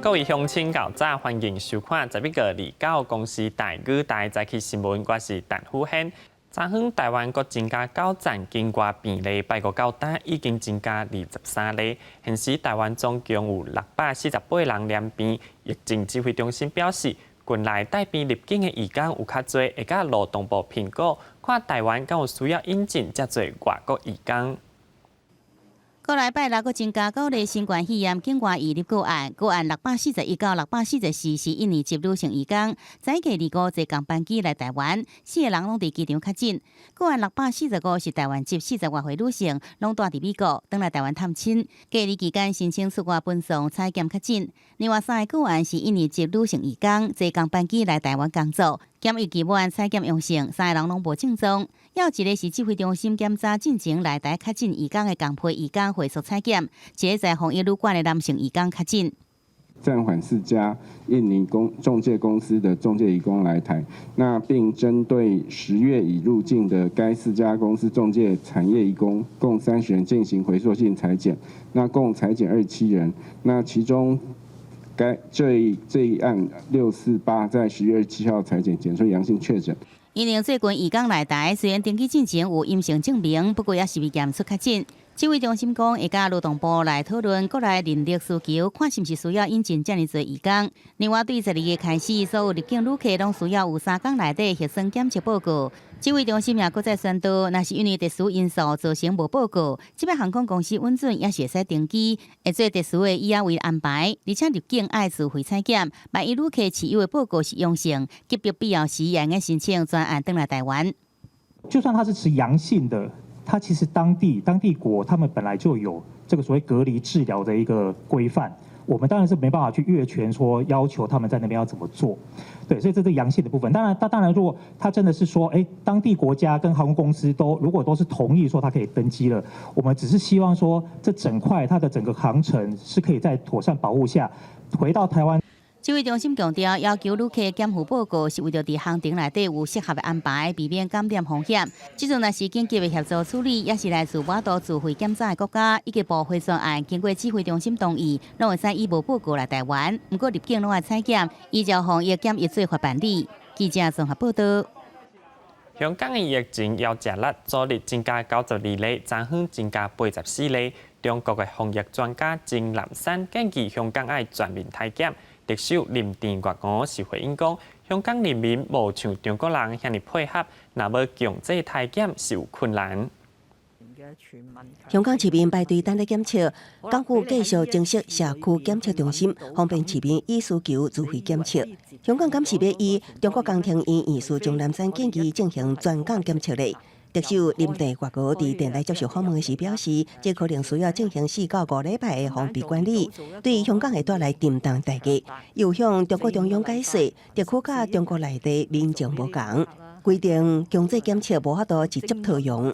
各位鄉親𠢕早，歡迎收看11月29公視台語台早起新聞，我是陳富軒。昨昏台灣閣增加九例境外病例，拜五到今已經增加23例。現時台灣總共有648人染病。疫情指揮中心表示，近來帶病入境的移工有較濟，會佮勞動部評估，看台灣敢有需要引進遮濟外國移工。國內拜六閣增加九例新冠肺炎境外移入個案，個案641到644是印尼籍女性移工，載客25坐仝班機來台灣，四個人攏佇機場確診。個案645是台灣籍40外歲女性，攏蹛佇美國，轉來台灣探親，隔離期間申請出外分送採檢確診。另外三个個案是印尼籍女性移工，坐仝班機來台灣工作，檢疫期滿採檢陽性，三個人攏無症狀。猶有一个是指揮中心檢查進前來台確診移工的仝批移工回溯採檢，一个在防疫旅館的男性移工確診。暫緩四家印尼公仲介公司的仲介移工來台，那並針對10月已入境的該四家公司仲介產業移工共30人進行回溯性採檢，那共採檢27人，那其中該這一案648在10月27號採檢檢出陽性確診。因為最近移工來台，雖然登機進前有陰性證明，不過也是被驗出確診。指揮中心講，會佮勞動部來討論國內人力需求，看是毋是需要引進遮爾濟移工。另外，對12月開始，所有入境旅客攏需要有3工內底核酸檢測報告。指揮中心也閣再宣導，若是因為特殊因素造成無報告，這擺航空公司允准也是會使登機，會做特殊的椅仔位安排，而且入境愛自費採檢。萬一旅客持有的報告是陽性，急迫必要時也會申請專案轉來台灣。就算他是持陽性的，他其實當地國他們本來就有這個所謂隔離治療的一個規範，我們當然是沒辦法去越權說要求他們在那邊要怎麼做。對，所以這是陽性的部分。當然，他當然如果他真的是說，哎，當地國家跟航空公司都如果都是同意說他可以登機了，我們只是希望說這整塊它的整個航程是可以在妥善保護下回到台灣。指揮中心強調，要求旅客檢附報告是為著佇航程內底有適合的安排，避免感染風險。這陣若是緊急的協助處理，抑是來自無法度自費檢查的國家，以及部回轉案，經過指揮中心同意，攏會使以無報告來台灣。毋過入境攏愛採檢，依照防疫檢疫做法辦理。記者綜合報道。香港的疫情猶食力，昨日增加92例，昨昏增加84例。中國的防疫專家鍾南山建議香港愛全面篩檢。特首林鄭月娥是回應講，香港人民無像中國人遐爾配合，若欲強制篩檢是有困難。香港市民排隊等咧檢測，港府繼續增設社區檢測中心，方便市民依需求自費檢測。香港敢是欲依中國工程院院士鍾南山建議進行全港檢測咧？特首林鄭月娥佇電台接受訪問時表示，這可能需要進行4到5禮拜的封閉管理，對香港會帶來沉重代價。又向中國中央解釋，特區佮中國內地民情無仝，規定強制檢測無法度直接套用。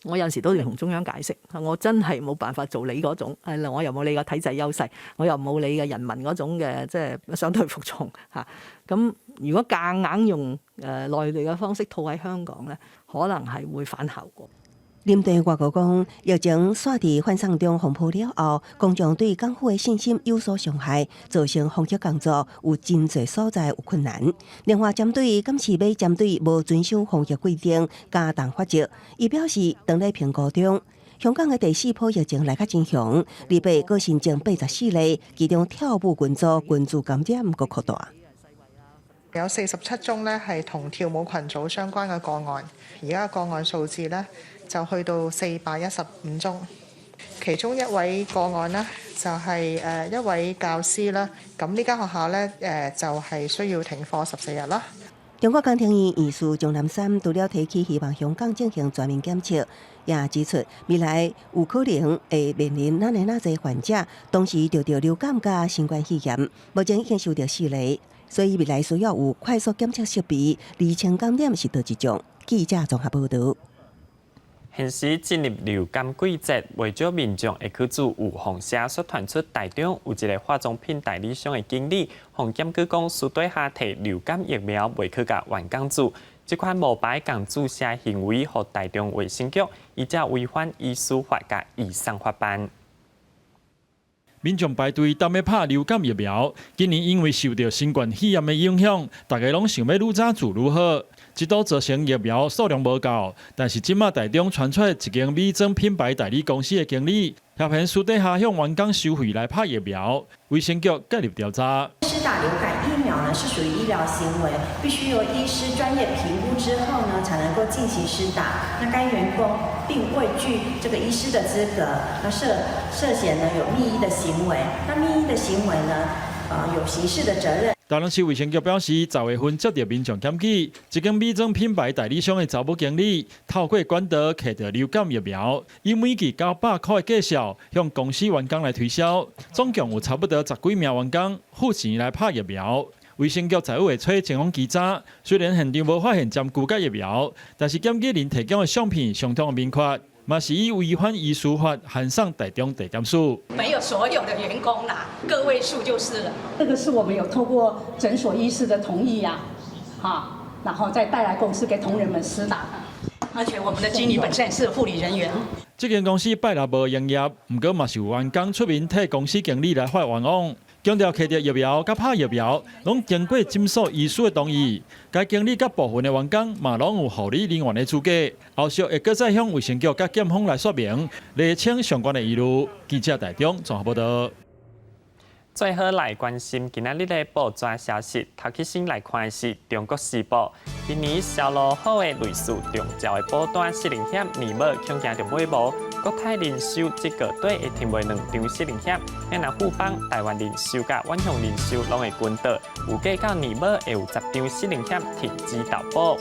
我有陣時都要同中央解釋，我真係冇辦法做你嗰種，係啦，我又冇你個體制優勢，我又冇你嘅人民嗰種嘅即係相對服從嚇。咁如果夾硬用內地嘅方式套喺香港咧，可能係會反效果。林鄭月娥講，疫情煞佇反送中風波了後，公眾對港府的信心有所傷害，造成防疫工作有真濟所在有困難。另外，針對敢是欲針對無遵守防疫規定加重罰則，伊表示，當咧評估中，香港的第四波疫情來較真兇，禮拜閣新增84例，其中跳舞群組群聚感染閣擴大。有47宗呢係同跳舞群組相關嘅個案，而家個案數字呢，就去到415宗，其中一位個案呢，就係一位教師啦，咁呢間學校呢，就係需要停課14日啦。中國工程院院士鍾南山除了提起希望香港進行全面檢測，也指出未來有可能會面臨哪爾哪濟患者同時著著流感佮新冠肺炎，目前已經收著四例，所以未來需要有快速檢測設備，釐清感染是佗一種。記者綜合報導。現時進入流感季節，袂少民眾會去注預防射，煞傳出台中有一个化妝品代理商的經理，予檢舉講私底下提流感疫苗袂去共員工注，這款無牌共注射行為，予台中衛生局依照違反醫師法佮醫送法辦。民眾排隊等欲拍流感疫苗。今年因為受著新冠肺炎的影響，大家攏想欲愈早做愈好，這都造成疫苗數量無夠。但是這馬台中傳出一間美妝品牌代理公司的經理，涉嫌私底下向員工收費來拍疫苗，衛生局介入調查。施打流感疫苗呢，是屬於醫療行為，必須由醫師專業評估之後呢，才能夠進行施打。那該員工並未具這個醫師的資格，那涉嫌呢有密醫的行為。那密醫的行為呢，有刑事的責任。台中市衛生局表示，10月份接著民眾檢舉，一間美妝品牌代理商的查某經理透過管道摕著流感疫苗，以每劑900塊的價數向公司員工來推銷，總共有差不多十幾名員工付錢來拍疫苗。衛生局在會揣前往稽查，雖然現場無發現針具佮疫苗，但是檢舉人提供的相片相當明確。嘛是以違反醫師法函送台中地檢署。沒有所有的員工啦，個位數就是了。這個是我們有透過診所醫師的同意呀，哈，然後再帶來公司給同仁們施打的。而且我們的經理本身也是護理人員。這間公司拜六無營業，毋過嘛是有員工出面替公司經理來發冤枉，強調摕著疫苗佮拍疫苗，攏經過診所醫師的同意。該經理佮部分的員工嘛攏有護理人員的資格，後續會閣再向衛生局佮檢方來說明，釐清相關的疑慮。記者台中綜合報導。最後來關心今仔日的報紙消息，頭起先來看的是《中國時報》。今年銷路好的類似長照的保單，失能險年尾恐驚著買無。國泰人壽這個月會停賣兩張失能險，若富邦、台灣人壽佮遠洋人壽攏會跟著，預計到年尾會有10張失能險停止投保。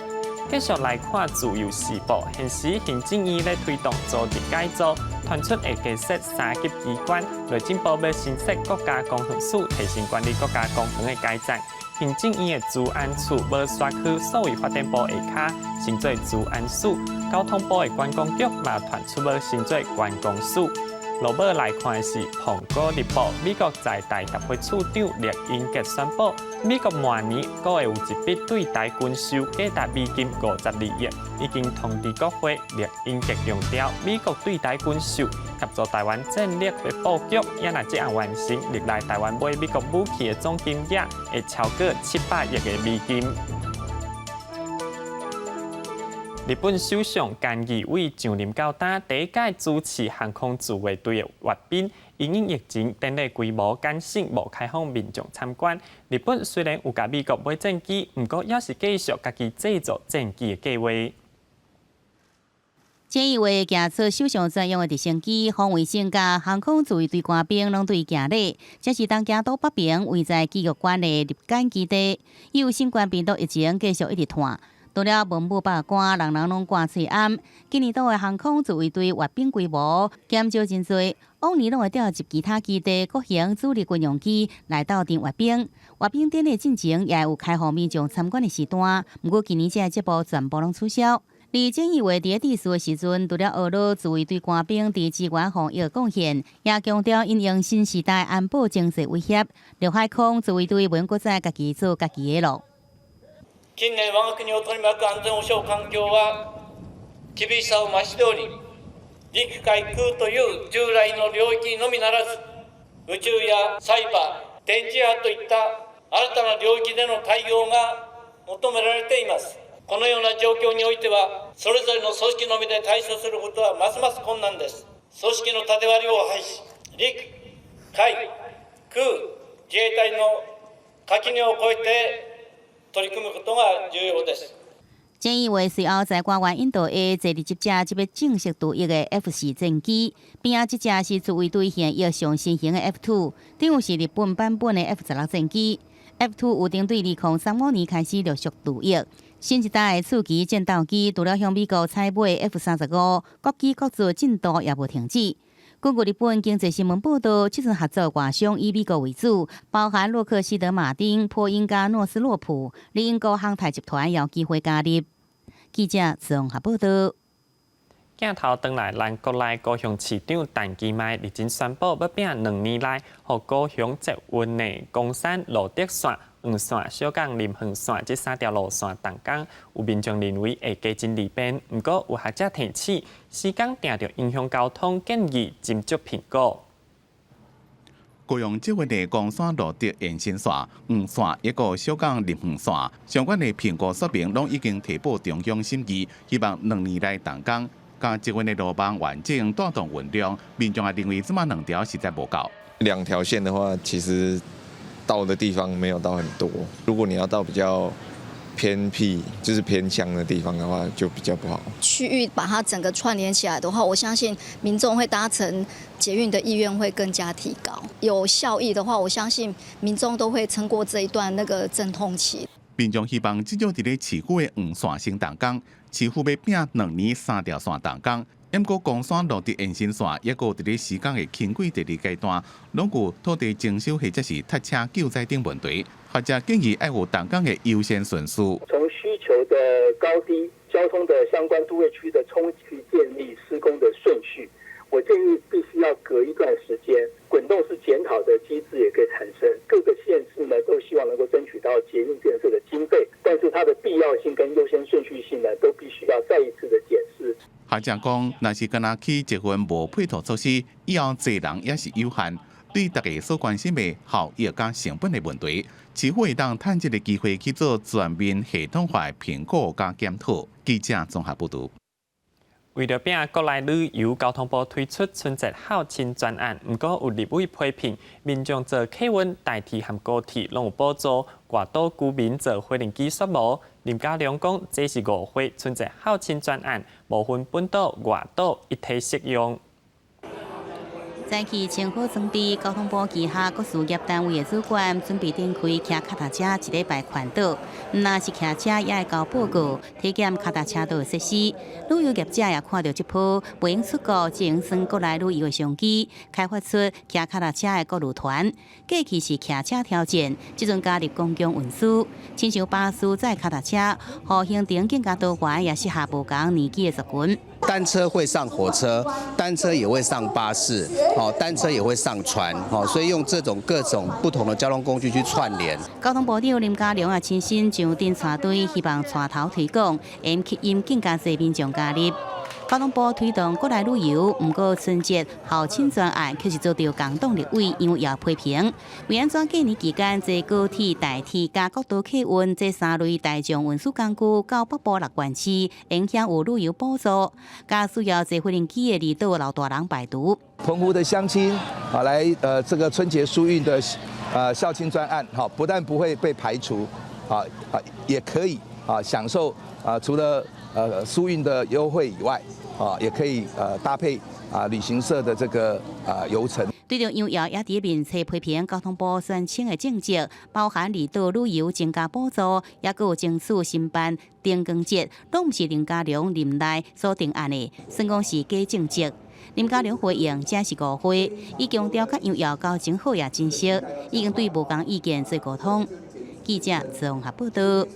繼續來看《自由時報》，現時行政院咧推動組織改組，傳出會加設三級機關，內政部欲新設國家公園署，提升管理國家公園的階層。行政院的資安處欲徙去數位發展部下跤，新做資安署；交通部的觀光局嘛傳出欲新做觀光署。落尾來看的是《蘋果日報》，美國在台協會處長酈英傑宣布，美國明年閣會有一筆對台軍售價達美金52億，已經通知國會。酈英傑強調，美國對台軍售協助台灣戰略的布局，也若這案完成，歷來台灣買美國武器的總金額會超過700億的美金。日本首相菅義偉上任到今第一屆主持航空自衛隊的閱兵，因應疫情典禮規模減細，無開放民眾參觀。日本雖然有共美國買戰機，毋過猶是繼續家己製造戰機的計劃。菅義偉駕坐首相專用的直升機，防衛省佮航空自衛隊官兵攏對伊行禮。這是東京都北邊位在埼玉縣的立減基地，由新冠病毒疫情繼續一直拖。除了文武百官，人人攏掛喙罨。今年度的航空自衛隊閱兵規模減少真濟，往年攏會調集其他基地各型主力軍用機來鬥陣閱兵。閱兵典禮進前也有開放民眾參觀的時段，毋過今年這个節目全部攏取消。佇菅義偉佇咧致辭的時陣，除了呵咾自衛隊官兵佇支援防疫的貢獻，也強調因應新時代安保情勢威脅，陸海空自衛隊袂閣再家己做家己的咯。近年我が國を取り巻く安全保障環境は厳しさを増しており、陸海空という従来の領域のみならず、宇宙やサイバー、電磁波といった新たな領域での対応が求められています。このような状況においては、それぞれの組織のみで対処することはますます困難です。組織の縦割りを排し、陸、海、空、自衛隊の垣根を越えて取り組むことが重要です。菅義偉隨後在官員引導下，坐佇這隻這欲正式除役的 F-4戰機，邊仔這隻是自衛隊現役上新型的 F-2，等於是日本版本的 F-16戰機。F-2有針對2035年開始陸續除役。新一代的刺旗戰鬥機，除了向美國採買 F-35，國機國造進度也無停止。根據日本經濟新聞報導，這陣合作外商以美國為主，包含洛克希德馬丁、波音佮諾斯洛普、英國航太集團有機會加入。記者綜合報導。鏡頭轉來，咱國內高雄市長陳其邁日前宣布，欲拚2年內，予高雄捷運的岡山蘆竹線、黃線、小港林園線這三條路線動工，有民眾認為會加真利便，毋過有學者提醒，時工定著影響交通，建議斟酌評估。高雄捷運的岡山蘆竹延伸線、黃線抑閣小港林園線，相關的評估說明攏已經提報中央審議，希望2年內動工。佮捷運的路網完整帶動運量，民眾也認為這馬兩條實在無夠。兩條線的話，其實到的地方沒有到很多。如果你要到比較偏僻，就是偏鄉的地方的話，就比較不好。區域把它整個串聯起來的話，我相信民眾會搭乘捷運的意願會更加提高。有效益的話，我相信民眾都會撐過這一段那個陣痛期。民眾希望至少佇咧市區的黃線先動工，市府欲拚2年三條線動工。毋過岡山蘆竹延伸線，抑閣佇咧時間的輕軌第二階段，攏有土地徵收或者是塞車救災等問題。學者建議愛有動工的優先順序。從需求的高低、交通的相關都會區的衝擊，建立施工的順序。我建議必須要隔一段時間，滾動式檢討的機制也可以產生。各個縣市呢都希望能夠爭取到捷運建設的經費，但是它的必要性跟優先順序性呢，都必須要再一次的檢視。學者講，若是干焦起捷運無配套措施，以後濟人也是有限。對大家所關心的效益佮成本的問題，市府會當趁這個機會去做全面系統化的評估佮檢討。記者綜合報導。為著拚國內旅遊，交通部推出春節孝親專案，毋過有立委批評，民眾坐客運、台鐵和高鐵攏有補助，外島居民坐飛行機煞無。林佳龍講，這是誤會，春節孝親專案無分本島、外島一體適用。早起穿好裝備，交通部旗下各事業單位的主管準備展開騎跤踏車一禮拜環島，毋但是騎車也會交報告，體檢跤踏車道的設施。旅遊業者也看著這波，袂用出國，只能耍國內旅遊的商機，開發出騎跤踏車的國旅團。過去是騎車挑戰，這陣加入公共運輸，親像巴士載跤踏車，予行程更加多元，也適合無仝年紀的族群。單車會上火車，單車也會上巴士，哦，單車也會上船，哦，所以用這種各種不同的交通工具去串聯。交通部長林佳龍也親身上陣帶隊，希望帶頭推廣，會吸引更加濟民眾加入。交通部推動國內旅遊，毋過春節孝親專案卻是遭著共黨立委楊岳橋批評。為按怎過年期間坐高鐵、台鐵佮國道客運這三類大眾運輸工具到北部六縣市，應享有旅遊補助，佮需要坐飛行機的離島老大人排除。澎湖的鄉親啊，來這個春節疏運的孝親專案，哈，不但不會被排除，啊啊，也可以啊享受啊除了疏運的優惠以外，啊，也可以搭配啊旅行社的這個啊遊程。對著楊岳橋也佇面冊批評交通部宣稱的政績，包含離島旅遊增加補助，抑閣有爭取申辦燈光節，攏毋是林佳龍任內所定案的，算講是假政績。林佳龍回應，這是誤會，伊強調佮楊岳橋交情好也真熟，已經對無仝意見做溝通。記者綜合報導。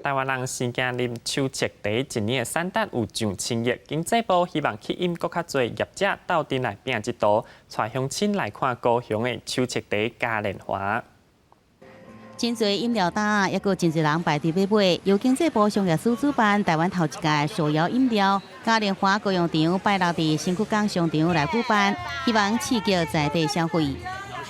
台灣人生驚啉手冊茶，一年的產值有上千億。經濟部希望吸引閣較濟業者鬥陣來拚這途，帶鄉親來看高雄的手冊茶嘉年華。真濟飲料擔，抑閣真濟人排隊欲買。由經濟部商業司主辦台灣頭一屆手搖飲料嘉年華高雄場，拜六佇新堀港商場來舉辦，希望刺激在地消費。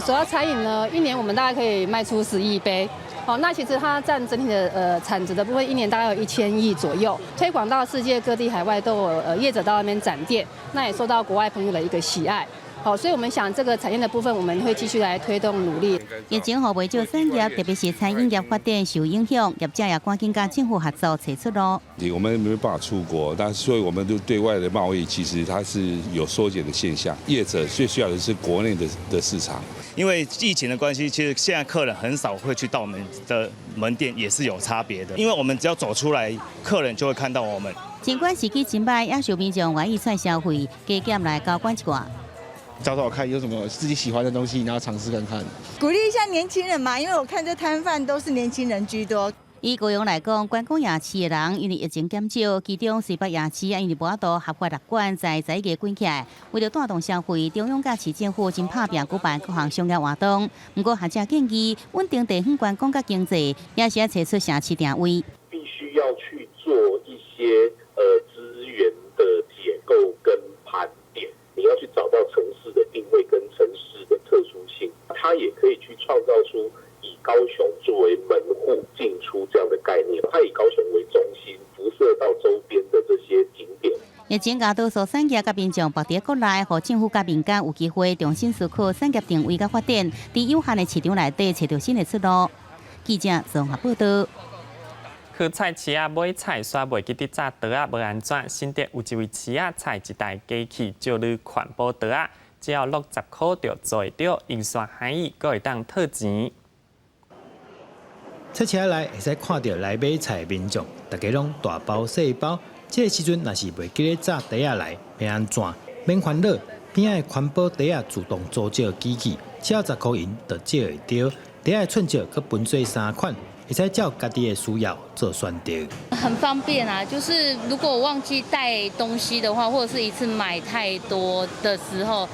手搖茶飲呢，一年我們大概可以賣出10億杯。好，那其實它佔整體的產值的部分，一年大概有1000億左右。推廣到世界各地海外都有業者到那邊展店，那也受到國外朋友的一個喜愛。好，所以我們想這個產業的部分，我們會繼續來推動努力。疫情予袂少產業，特別是餐飲業發展受影響，業者也趕緊佮政府合作揣出路。我們沒辦法出國，但是所以我們就對外的貿易其實它是有縮減的現象。業者最需要的是國內的市場。因為疫情的關係，其實現在客人很少會去到我們的門店，也是有差別的。因為我們只要走出來，客人就會看到我們。儘管時機真歹，也受民眾願意出來消費，加減來交關一寡。找找看有什麼自己喜歡的東西，然後嘗試看看。鼓勵一下年輕人嘛，因為我看這攤販都是年輕人居多。以高雄來講，觀光夜市的人因為疫情減少，其中瑞北夜市也因為無法度合法納管，在11月關起來。為著帶動消費，中央佮市政府真拍拚舉辦各項商業活動。毋過學者建議，穩定地方觀光佮經濟，也是愛揣出城市定位。必須要去做一些資源的解構跟盤點，你要去找到城市的定位跟城市的特殊性。以高雄為中心，輻射到周邊的這些景點。疫情加多數產業佮民眾縛佇國內，予政府佮民間有機會重新思考產業定位佮發展，佇有限的市場內底揣著新的出路。記者綜合報道。去菜市仔買菜，煞袂記得紮袋仔無按怎？新竹有一位市仔採一台機器，招來環保袋仔，只要60塊就做會著，用煞歡喜，閣會當套錢。菜市仔內會使看著來買菜的民眾，大家攏大包細包。這个時陣若是袂記得紮袋仔來，欲按怎？免煩惱，邊仔的環保袋仔自動租借機器，只要10箍銀就借會著。袋仔的寸尺閣分做三款，會使照家己的需要做選擇。很方便啊，就是如果我忘記帶東西的話，或者是一次買太多的時候，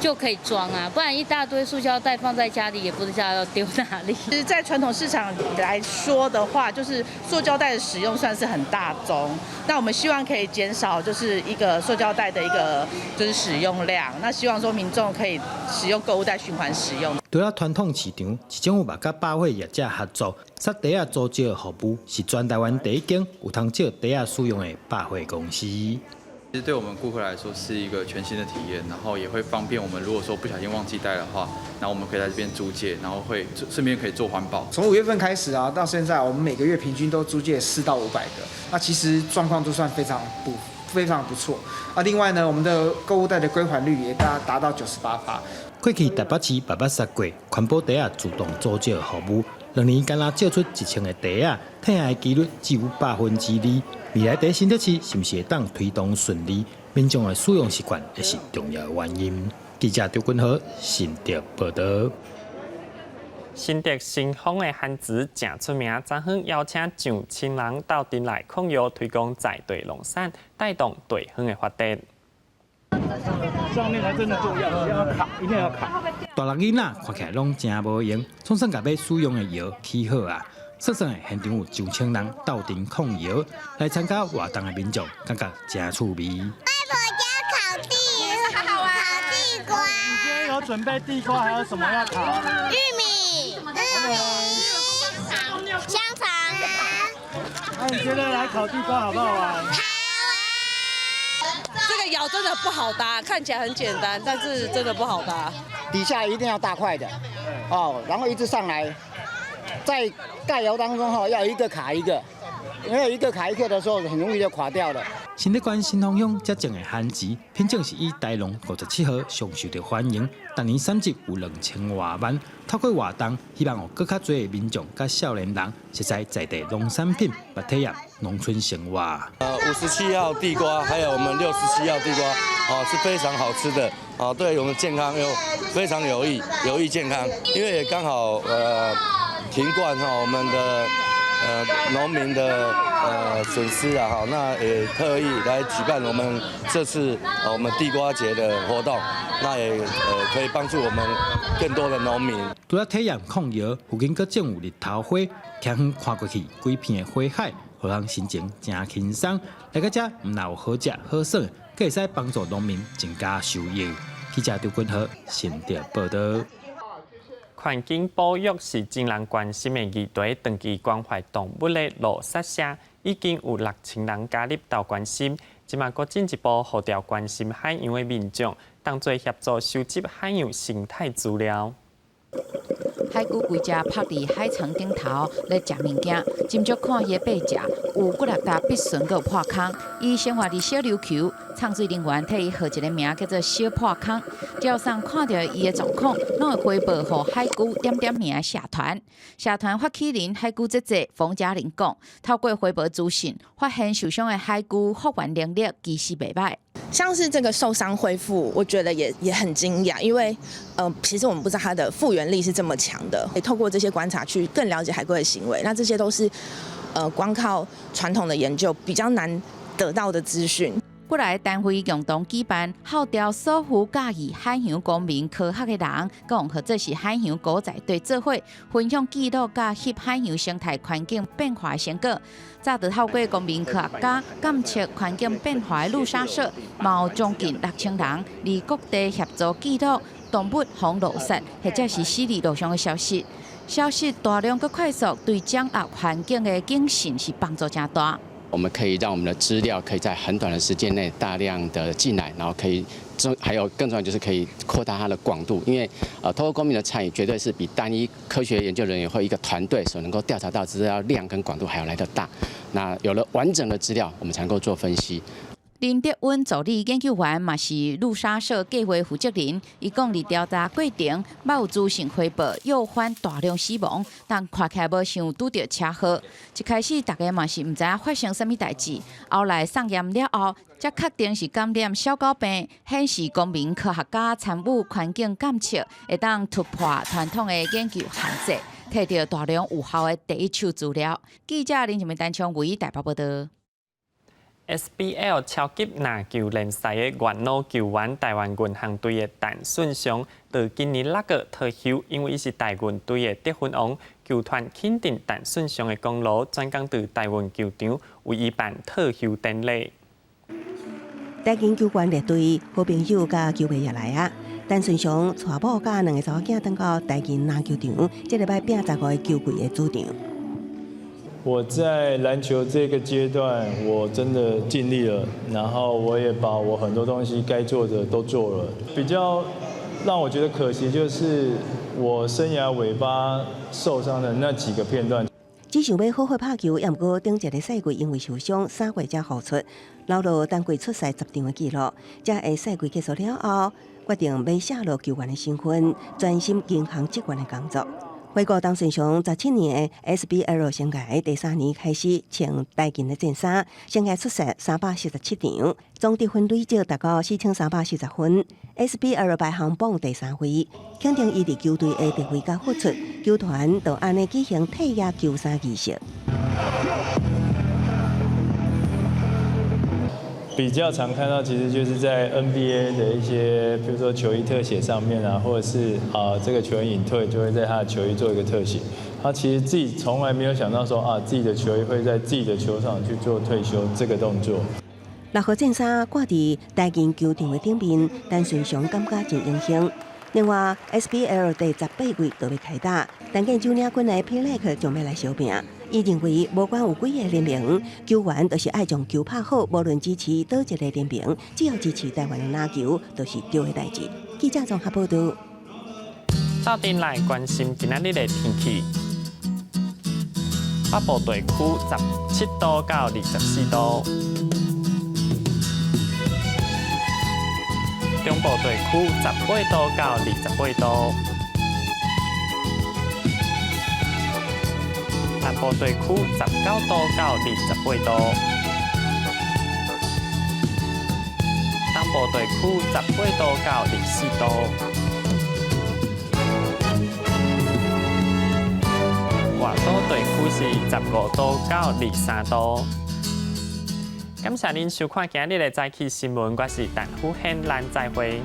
就可以裝啊，不然一大堆塑膠袋放在家裡也不知道要丟哪裡。其實，在傳統市場來說的話，就是塑膠袋的使用算是很大宗。那我們希望可以減少，就是一個塑膠袋的一個就是使用量。那希望說民眾可以使用購物袋循環使用。除了傳統市場，市政府嘛佮百貨業者合作，設袋仔租借服務，是全台灣第一間有通借袋仔使用的百貨公司。其實對我們顧客來說是一個全新的體驗，然後也會方便我們。如果說不小心忘記帶的話，然後我們可以在這邊租借，然後會順便可以做環保。從5月份開始啊，到現在我們每個月平均都租借400到500個，那其實狀況都算非常不錯。啊，另外呢，我們的購物袋的歸還率也達到98%。過去台北市捌捌殺過環保袋仔自動租借服務，2年干焦借出1000個袋仔，退還的幾率只有2%。未來佇新竹市是毋是會當推動順利？民眾的使用習慣也是重要的原因。記者張君豪新竹報道。新竹新豐的番薯誠出名，昨昏邀請上千人鬥陣來控藥，推廣在地農產，帶動地方的發展。上面才真的重要，要卡，一定要卡。大陸囡仔看起來攏誠無閒，總算共欲使用的藥起好啊！算算的現場有上千人鬥陣控藥，來參加活動的民眾感覺誠趣味。外婆家烤地，好好玩，烤地瓜。你今天有準備地瓜，還有什麼要烤？玉米、玉米、香腸。那你覺得來烤地瓜好不好玩？這個窯真的不好搭，看起來很簡單，但是真的不好搭。底下一定要大塊的，哦，然後一直上來，在蓋窯當中哈，要一個卡一個，因為一個卡一個的時候，很容易就垮掉了。新竹縣新豐鄉這種的番薯品種是以台農57號上受著歡迎，逐年產值有2000外萬。透過活動，希望予閣較濟的民眾佮少年人熟似在地農產品，來體驗農村生活。57號地瓜，還有我們67號地瓜，哦，是非常好吃的，哦，對我們健康又非常有益，有益健康。因為也剛好停灌哈，我們的農民的損失啊哈，那也特意來舉辦我們這次我們地瓜節的活動，那也可以幫助我們更多的農民。除了體驗控窯，附近閣種有日頭花，徛遠看過去，規片的花海，予人心情誠輕鬆。來到遮，毋但有好食好耍，閣會使幫助農民增加收益。記者張君豪新竹報道。環境保育是真人關心的議題，長期關懷動物的路殺社已經有6000人加入鬥關心，這馬閣進一步號召關心海洋的民眾，同齊協助收集海洋生態資料。海龜規隻趴佇海床頂頭咧食物件，斟酌看伊的背脊有幾若家筆唇閣有破空。伊生活佇小琉球，藏水人員替伊號一个名叫做小破空。只要上看著伊的狀況，攏會回報予海龜點點名的社團。社團發起人海龜姐姐馮嘉玲講，透過回報資訊，發現受傷的海龜復原能力其實袂䆀。像是這個受傷恢復，我覺得也很驚訝，因為，其實我們不知道它的復原力是這麼強的。可以透過這些觀察去更了解海龜的行為，那這些都是，光靠傳統的研究比較難得到的資訊。幾个單位共同舉辦，號召所有佮意海洋公民科學的人，講或者是海洋古在地做伙分享記錄佮翕海洋生態環境變化的成果。早就透過公民科學家監測環境變化的路殺社，嘛有將近6000人，佇各地協助記錄動物防路殺或者是死佇路上的消息。消息大量閣快速，對掌握環境的謹慎是幫助誠大。我們可以讓我們的資料可以在很短的時間內大量的進來，然後可以，還有更重要就是可以擴大它的廣度，因為透過公民的參與，絕對是比單一科學研究人員或一個團隊所能夠調查到資料量跟廣度還要來得大。那有了完整的資料，我們才能夠做分析。林德溫助理研究員嘛是路莎社計劃負責人，伊講佇調查過程，捌有資訊回報誘發大量死亡，但看起來無像拄著車禍。一開始大家嘛是毋知影發生啥物代誌，後來送驗了後，才確定是感染小狗病，顯示公民科學家參與環境監測，會當突破傳統的研究限制，提著大量有效的第一手資料。記者林靜文、陳昌偉台北報道。 SBL 超級籃球聯賽的元老球員台灣銀行隊的陳順祥，佇今年六月退休，因為伊是大銀隊的得分王，球團肯定陳順祥的功勞，專工佇大銀球場為伊辦退休典禮。台銀球員列隊好朋友佮球迷也來啊！陳順祥帶某佮兩个查某囝轉到台銀籃球場，這禮拜拚15个球季的主場。我在籃球這個階段，我真的盡力了，然後我也把我很多東西該做的都做了。比較讓我覺得可惜就是我生涯尾巴受傷的那幾個片段。只想欲好好拍球，也毋過頂一个賽季因為受傷，3月才復出，留落單季出賽10場的紀錄。才會賽季結束了後，決定欲卸落球員的身份，專心銀行職員的工作。回顧陳順祥17年的 SBL 生涯，第三年開始穿台銀的戰衫，生涯出賽347場，總得分累積達到4340分，SBL 排行榜第三位。肯定伊佇球隊的地位佮付出，球團就按呢舉行退役球衫儀式。比較常看到，其實就是在 NBA 的一些，比如說球衣特寫上面啊，或者是啊這個球員隱退，就會在他的球衣做一個特寫。他其實自己從來沒有想到說啊，自己的球衣會在自己的球場去做退休這個動作。六號戰衫掛佇台銀球場的頂面，陳順祥感覺真榮幸。另外，SBL 第18季就欲開打，陳建州領軍的霹靂將欲來相拚。伊認為，無管有幾个聯盟，球員就是愛將球拍好，無論支持佗一个聯盟，只要支持台灣的籃球，就是對的代誌。記者綜合報道。鬥陣來關心今仔日的天氣。北部地區17度到24度，中部地區18度到28度。南部地區19度到28度，東部地區18度到24度，外島地區是15度到23度。感謝您收看今日的早起新聞，我是陳富顯，咱再會。